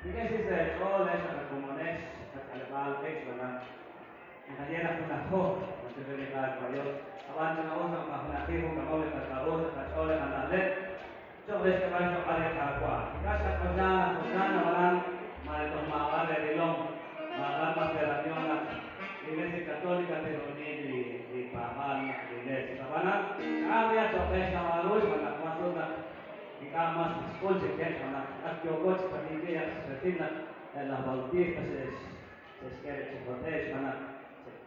Nikexi sa' eech'ool ex qakomonex qak'aleb'aal qex wala naqaye naq junajo nachele li Qaawa' Dios ab'an china'us naq majunaji jun k'amok li qak'a'uxl li qach'ool li qana'leb' cho'q re xk'eb'al xloq'al li Qaawa'. Ink'a' xqak'oxla naq jo'kan ab'anan mare toj maab'al re rilom maab'al mas re rabihom naq la Iglesia Católica tiruni li paab'aal naq li Iglesia ab'anan k'a'aj cho'q re xnawb'al ru xb'aan naq mas us naq ink'a' mas xk'ul chikeb' xb'aan naq ak yooko chi xtaqinkil ak xresil naq las bautistas xe'xk'e chi jot'e' xb'aan naq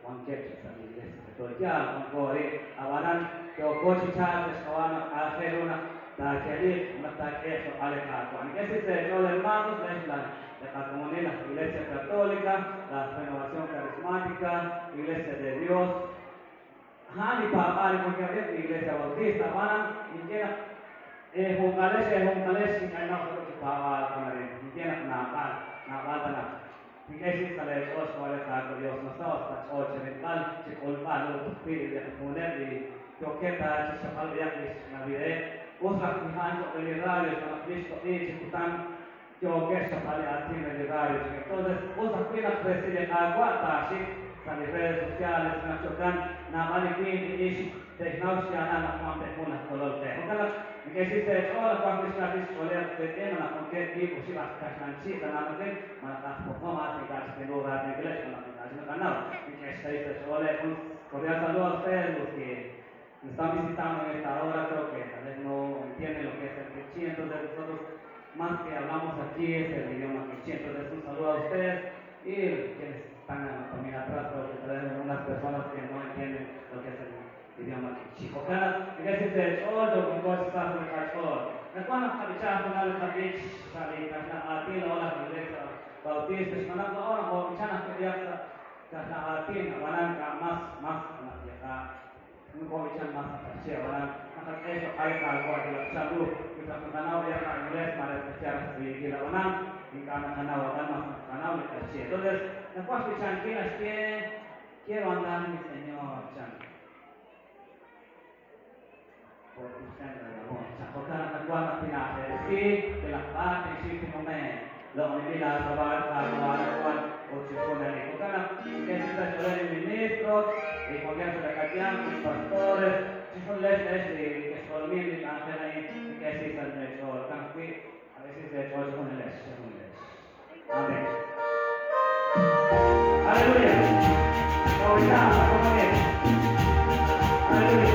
wankeb' chik sa' li Iglesia Católica yaal wanko arin ab'anan yooko chi chalk xk'ab'a' naq aajel ru naq taayaliq naq taak'e xloq'al li Qaawa'. Nikexi sa' eech'ool hermanos lex la qakomonil la Iglesia Católica, la Renovación Carismática, Iglesia de Dios, a'an li paab'aal li wankeb' li Iglesia Bautista ab'anan ninye naq junqalex junqalex ink'a' sa' chi paab'aal wan arin ninye naq naab'al naab'al ta naq nikexi sa' leech'ool xk'ab'a' li Qaawa' Dios nasaho' sa' qach'ool chi rilb'al chi k'ulb'al ut ajwi' li qakomoneb' li yookeb' ta chi xchapb'al b'ayaq lix Navidad us raj a'an cho'q re li radio xb'aan naq lix toq'i chi kutan yookeb' xchapb'al li aatin re li radio. Entonces us ajwi' naq resil li Qaawa' taaxik sa' li redes sociales naq cho'kan naab'al li winq li ixq te'xnaw xyaalal naq wan pe' jun aj kolol qe. Jo'kan naq nikexi sa' eech'ool naq wan lix xch'ooleb' qeek'e malaj wankeb' wiib' oxib' aj kaxlan chi' tanaamakil malaj aj poqom aj ink'a' chik tengo raatinkileb' xb'aan naq ink'a' chik naqanaw. Nikexsahil sa' xch'ooleb' un cordial saludo a ustedes los que nos están visitando en esta hora, creo que tal vez no entienden lo que es el quechí, entonces nosotros más que hablamos aquí es el idioma quechí, entonces un saludo a ustedes y quienes están también atrás, creo que tal vez unas personas que no entienden lo que es el idioma quechí. Jo'kan nikexi sa' eech'ool yooko chi sa' li qach'ool. Nawan naq qab'icha junal li qab'ich sa' li kaxlan aatin o la Iglesia Bautista xb'aan naq laa'o naq ob'ichan ajwi' b'ayaq sa' kaxlan aatin ab'anan k'a mas mas naq yaqa nokob'ichan mas q'eqchi' ab'anan naqak'e xloq'al li Qaawa' yalaq chanru wi taq naqanaw b'ayaq la inglés mare tqaye raj tz'iib'il ab'anan ink'a' naqanaw ab'an mas naqanaw li q'eqchi'. Entonces nakuaj xb'ichankil naxye quiero andar mi Señor chan por tu senda de amor. Chan jo'kan naq nakuaj naq tinaab'eresi yalaq b'ar tinxik tinnume' loq'onib'il aak'ab'a' Qaawa' nakuan ut chi junelik. Jo'kan naq nikexi sa' xch'ooleb' li ministros li wankeb' sa' li qayanq li pastores chixjunilex lex li ke'xjolomi li k'anjel a'in nikexi sa' eech'ool. Jo'kan ajwi' akexi sa' eech'ool chixjunilex chixjunilex. Amén. Aleluya. Ahorita, acompáñenme. Aleluya.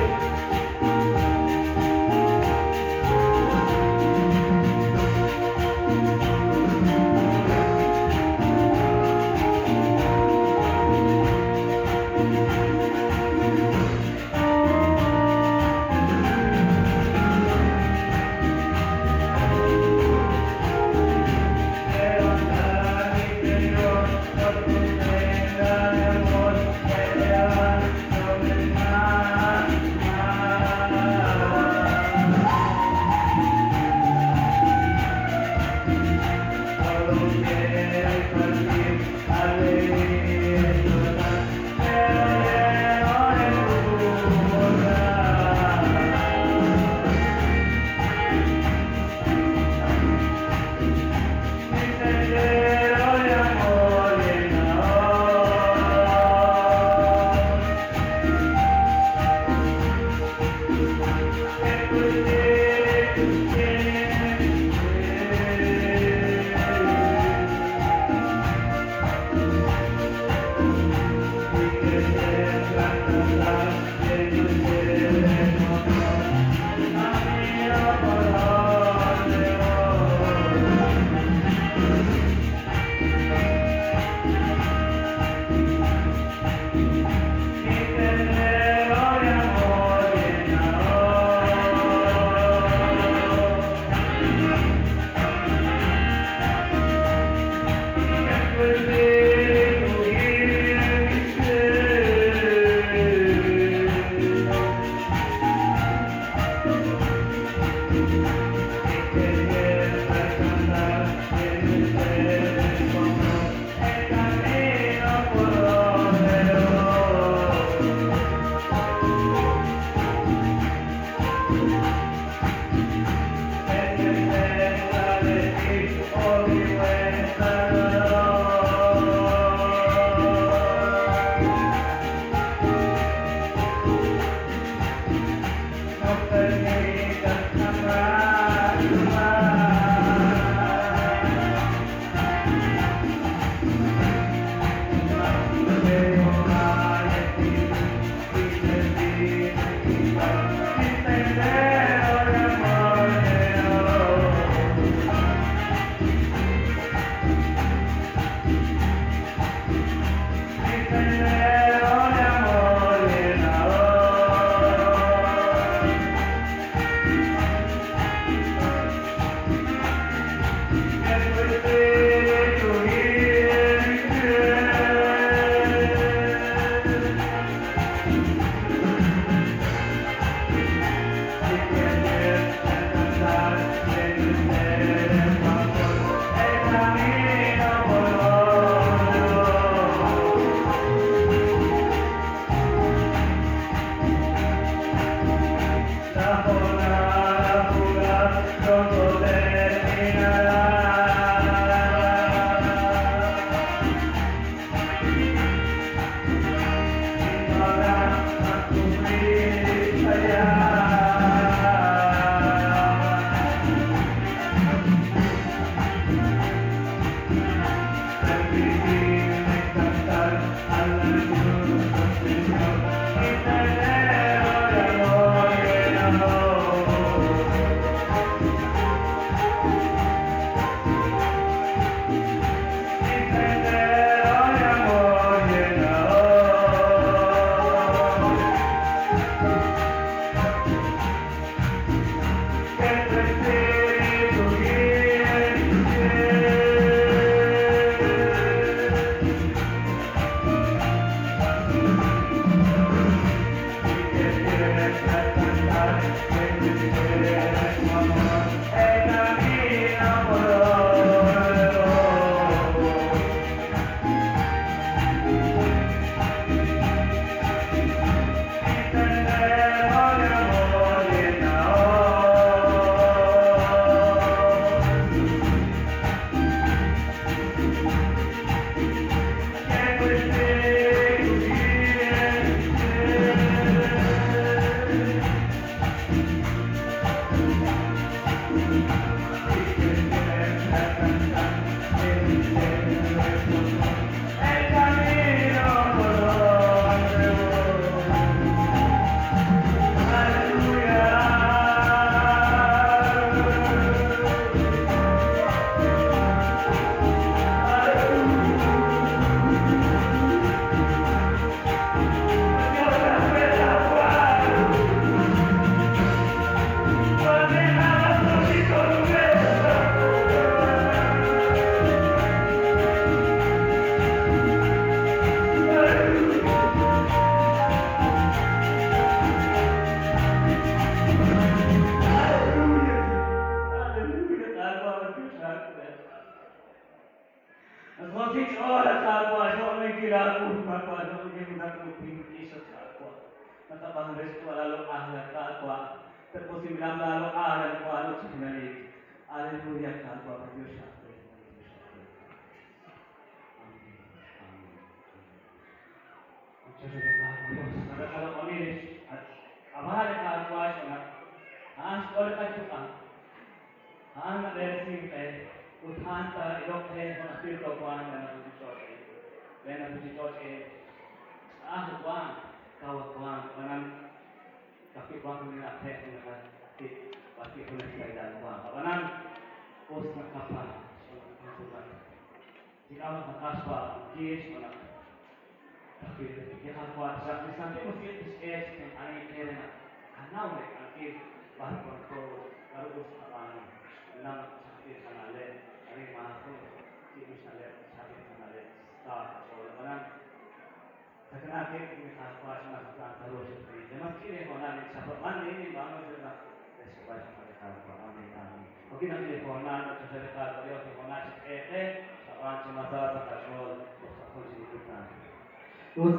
Quiero andar, mi Señor, por tu senda de amor, que te sobre el mar. Solo quiero partir, alegría total, pero lleno de tu bondad. Mi sendero de amor llenador. Que tu espíritu tiene y que sepa cantar en tu amor. Camino por donde voy. Mi sendero de amor llenador. Que tu espíritu guíe mi ser. Y que sepa cantar en el amor, el camino por donde voy. Que se sepa decir, oh mi buen Naswasi ch'ool at Qaawa' xjo'menkil aawu, Qaawa' xjo'menkil junaq nupinki sa Qaawa'. Naqab'an res wala loq'al at Qaawa'. Tapusimlam la loq'al at Qaawa' sa pinalik. Aleluya, Qaawa' Diyos sa atin. Amen. Amen. Ang Diyos ay Diyos. Nagkakalokonin at amahal Qaawa siya Haan xk'ol qachuk'a. Haan nab'eresink qe ut haan ta ilok qe jun ajwi' toowanq na naruchich'och'. Re naruchich'och' ch'a'aj wank kawaq wank b'anan kajwi' wank jun na'ajej naqati b'arwi' jun sahilal wank. Ab'anan us naqapa Sik'amaq naqaxwa kiix b'anaq kajwi' li Qaawa' xaq li Santil Musiq tixk'e xtenq'ani qe re naq qanaw rek'ankil b'ar wanko k'aru us qab'aanu. Nam chaab'il qana'leb', arin maajun ki'b'il xna'leb' chaab'il qana'leb' sa qach'ool. Ab'anan sakanaqib' li Qaawa' xnaq ta'antaru xik'in. Demaskiri hoonal chapab'an ni ninb'aanu xnaq rexk'eb'al xnaq li Qaawa'. Amen. Amen. Okin naq li hoonal choxa li Qaawa' Dios li hoonal xk'e qe xab'aan chi masaa sa qach'ool ut sa' jun chi kutan. Us